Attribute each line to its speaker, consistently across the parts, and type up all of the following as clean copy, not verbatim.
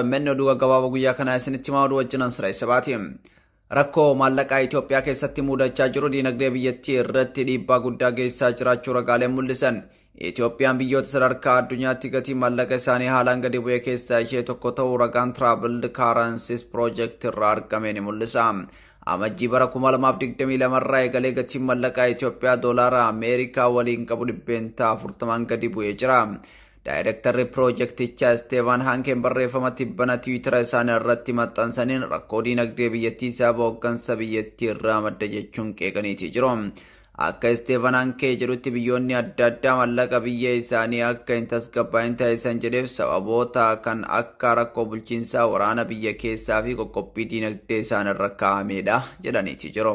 Speaker 1: OMN oduu gaggabaaboo guyyaa kanaa isinitti himaa, oduu wajjinan sira sabaati. Rakkoo maallaqaa Itoophiyaa keessatti mudachaa jiru diinagdee biyyattii irratti dhiibbaa guddaa geessisaa jiraachuu ragaaleen mul'isan. Itoophiyaan biyyoota sadarkaa addunyaatti gatii maallaqa isaanii haalaan gadi bu'e keessaa ishee tokko ta'uu ragaan Troubled Currencies Project irraa argame ni mul'isa. Amajjii bara 2022 irraa eegalee gatiin maallaqaa Itoophiyaa doolaara Ameerikaa waliin qabu 40% gadi bu'ee jira. Daayirektarri piroojeektichaa Isteefan Hankeen barreeffama tibbana Tiwiitara isaanii irratti maxxansaniin rakkoo diinagdee biyyattii sababa hooggansa biyyattii irraa madda jechuun qeeqaniitii jiru. Akka Isteefan Hankee jedhutti, biyyoonni adda addaa maallaqa biyya isaanii akka hin tasgabbaa'in taasisan jedheef sababoota kan akka rakkoo bulchiinsaa, waraana biyya keessaa fi qoqqobbii diinagdee isaan irra kaa'amedha jedhaniitii jiru.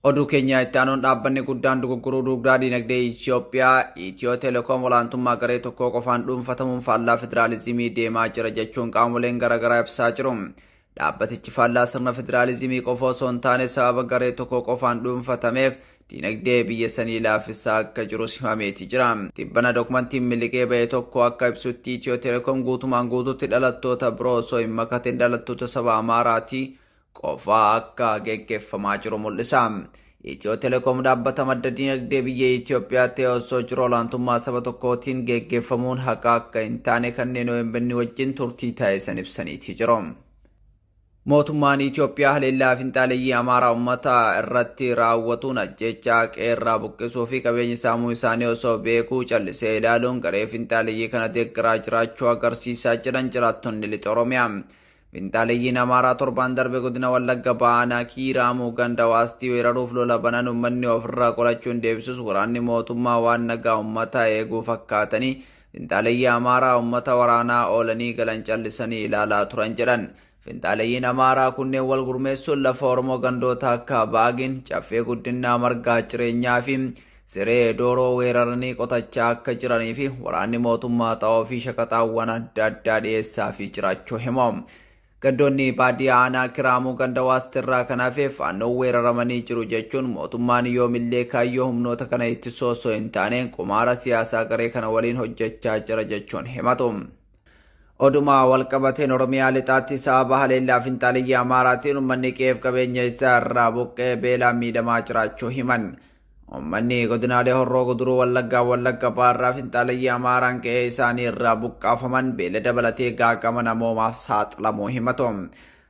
Speaker 1: Oduu keenya itti aanuun, dhaabbanni guddaan dugugguruu dugdaa diinagdee Itoophiyaa Itiyoo Telekoom olaantummaa garee tokkoo qofaan dhuunfatamuun faallaa federaalizimii deemaa jira jechuun qaamoleen garaagaraa ibsaa jiru. Dhaabbatichi faallaa sirna federaalizimii qofa osoo hin taane sababa garee tokko qofaan dhuunfatameef diinagdee biyya sanii laaffisaa akka jirus himameeti jira. Tibbana dokumentiin miliqee ba'e tokko akka ibsutti, Itiyoo Telekoom guutumaan guututti dhalattoota biroo osoo hin makatin dhalattoota saba Amaaraatii qofaa akka geggeeffamaa jiru mul'isa. Itiyoo Telekoom dhaabbata madda diinagdee biyya Itoophiyaa ta'e osoo jiru olaantummaa saba tokkootiin geggeeffamuun haqa akka hin taane kanneen OMN wajjin turtii taasisan ibsaniitii jiru. Mootummaan Itoophiyaa haleellaa finxaaleyyii Amaaraa uummata irratti raawwatuun ajjeechaa, qeerraa buqqisuu fi qabeenya saamuu isaanii osoo beekuu callisee ilaaluun garee finxaaleyyii kana deeggaraa jiraachuu agarsiisaa jiran jiraattonni lixa Oromiyaa. Finxaaleeyyiin Amaaraa torbaan darbe godina Wallagga Baanaa Kiiraamuu ganda Waastii weeraruuf lola banan uummanni ofirraa qolachuun deebisuus, waraanni mootummaa waan nagaa uummataa eeguu fakkaatanii finxaaleeyyii Amaaraa uummata waraanaa oolanii galan callisanii ilaalaa turan jedhan. Finxaaleeyyiin Amaaraa kunneen wal gurmeessuun lafa Oromoo gandoota akka Baagin, Caffee Guddinaa, Margaa Jireenyaa fi Siree Dooroo weeraranii qotachaa akka jiranii fi waraanni mootummaa xaa'oo fi shaqaxaawwan adda addaa dhiyeessaa fi jiraachuu himu. Gandoonni baadiyyaa aanaa Kiraamuu ganda Waastirraa kan hafe faannoon weeraramanii jiru jechuun, mootummaan yoomillee kaayyoo humnoota kana ittisuu osoo hin taane qumaara siyaasaa garee kana waliin hojjechaa jira jechuun himatu. Oduma walqabateen, Oromiyaa lixaatti sababa haleellaa finxaaleyyii Amaaraatiin uummanni qe'eef qabeenya isaa irraa buqqee beelaan miidhamaa jiraachuu himan. Uummanni godinaalee Horroo Guduruu Wallaggaa, Wallagga Baarraa finxaaleyyii Amaaraan qe'ee isaanii irraa buqqaafaman beela dabalatee gaagama namoomaaf saaxilamuu himatu.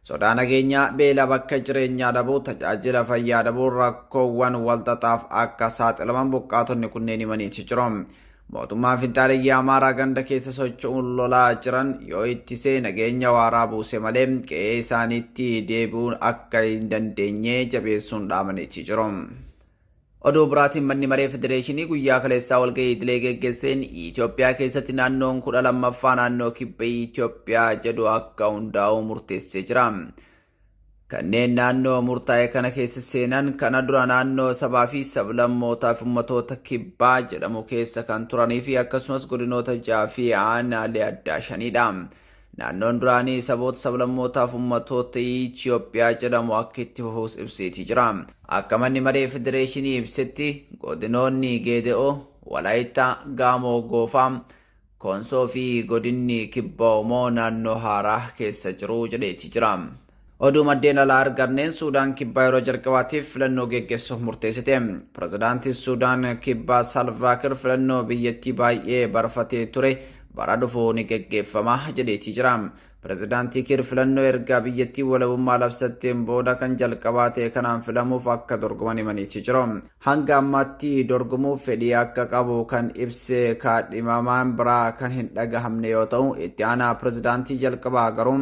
Speaker 1: Sodaa nageenyaa, beela, bakka jireenyaa dhabuu, tajaajila fayyaa dhabuu rakkoowwan walxaxaaf akka saaxilaman buqqaatonni kunneen himaniiti jiru. Mootummaan finxaaleyyii Amaaraa ganda keessa socho'uun lolaa jiran yoo ittisee nageenya waaraa buuse malee qe'ee isaaniitti deebi'uun akka hin dandeenye jabeessuun dhaamaniiti jiru. Oduu biraatiin, manni maree federeeshinii guyyaa kaleessaa walgahii idilee geggeesseen Itoophiyaa keessatti naannoon 12ffaa naannoo kibba Itoophiyaa jedhu akka hundaa'u murteessee jira. Kanneen naannoo murtaa'e kana keessa seenan kana dura naannoo sabaa fi sablammootaa fi ummatoota kibbaa jedhamu keessa kan turanii fi akkasumas godinoota ja'a fi aanaalee addaa shanidha. Naannoon duraanii saboota, sablammootaa fi ummatoota Itoophiyaa jedhamu akka itti fufuus ibseetii jira. Akka manni maree federeeshinii ibsetti, godinoonni Geede'oo, Walaayittaa, Gaamoo Goofaa, Koonsoo fi godinni Kibba Omoo naannoo haaraa keessa jiru jedheeti jira. Oduu maddeen alaa arganneen, Suudaan Kibbaa yeroo jalqabaatiif filannoo geggeessuuf murteessite. Pirezidaantiin Suudaan Kibbaa Salvaakir filannoo biyyattii baay'ee barfatee ture bara dhufu ni geggeeffama jedheeti jira. Pirezidaantii Kiir filannoo ergaa biyyattii walabummaa labsatteen booda kan jalqabaa ta'e kanaan filamuuf akka dorgoman himaniiti jiru. Hanga ammaatti dorgomuuf fedhii akka qabu kan ibse kaadhimamaan biraa kan hin dhagahamne yoo ta'u, itti aanaa pirezidaantii jalqabaa garuu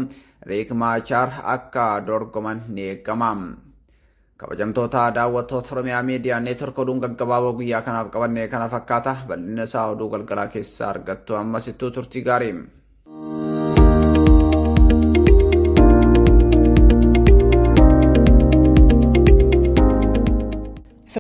Speaker 1: Riik Maachaar akka dorgoman ni eegama. Kabajamtoota daawwattoota Oromiyaa Miidiyaa Neetwork, oduun gaggabaaboo guyyaa kanaaf qabanne kana fakkaata. Bal'ina isaa oduu galgalaa keessaa argattu. Ammasittuu turtii gaarii.